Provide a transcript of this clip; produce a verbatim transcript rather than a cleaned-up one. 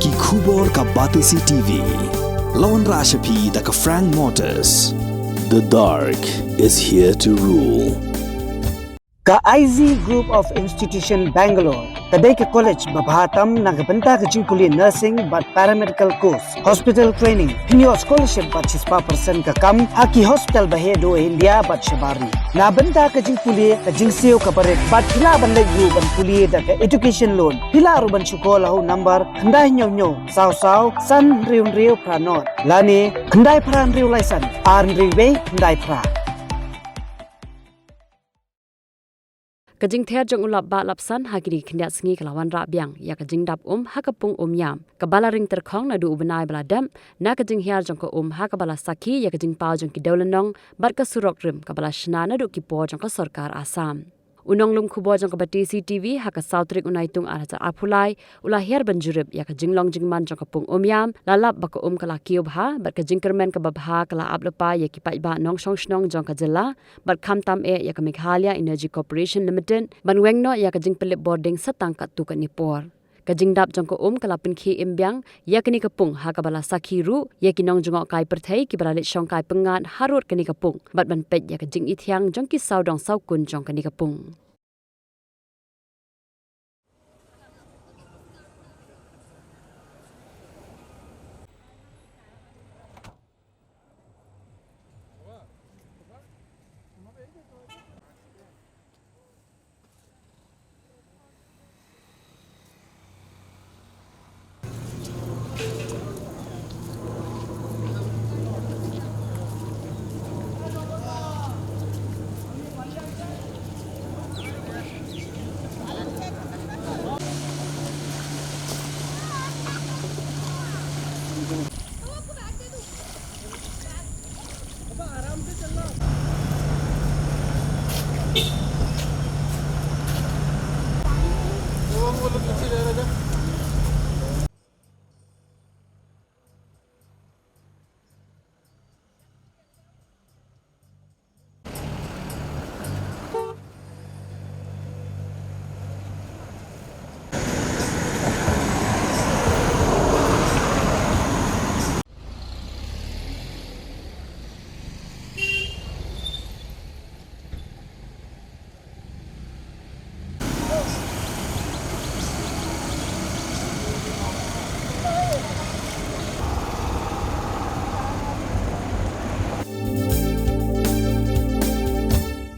Ki khubor ka Batesi T V. La wanrah sha phi da ka Frank Motors. The dark is here to rule. Ka I Z Group of Institution Bangalore ka dei ka college ba bha tam na ka bynta ka jingpule nursing bad paramedical course, hospital training, pynïoh scholarship bad shispah percent ka kam ha ki hospital ba heh duh India bad shabar ri. Na bynta ka jingpule ka jingsiew kaba rit bad phi lah ban leit ruh ban pule da ka education loan. Phi lah ruh ban shu call ha u number khyndai hynñiew hynñiew saw saw san hynriew hynriew phra nod lane khyndai phra hynriew lai san ar hynriew wei khyndai phra. Ka jingther jong u lap bah lap san ha kine ki khyndiat sngi ka la wanrah biang ïa ka jingdap um ha ka pung Umiam, kaba la ring tyrkhong naduh u bnai ba la dep, na ka jinghiar jong ka um ha kaba la sakhi ïa ka jingpaw jong ki dewlynnong bad ka surok rim kaba la shna naduh ki por jong ka sorkar Assam. U nonglum khubor jong ka Batesi T V ha ka saw tarik u Naitung ar hajar arphew lai u la hiar ban jurip ïa ka jinglong jingman jong ka pung Umiam, la lap ba ka um ka la kiew bha bad ka jingkyrmen kaba bha ka la ap lypa ïa ki paidbah nongshong shnong jong ka jylla bad khamtam eh ïa ka Meghalaya Energy Corporation Limited ban weng noh ïa ka jingpynlip bording sa tang katto katne por. Ka jingdap jong ka um ka la pynkhie im biang ïa kane ka pung ha kaba la sakhi ruh ïa ki nongjngohkai pyrthei kiba la leit shongkai pyngngad harud kane ka pung bad ban peit ïa ka jingithiang jong ki sawdong sawkun jong kane ka pung.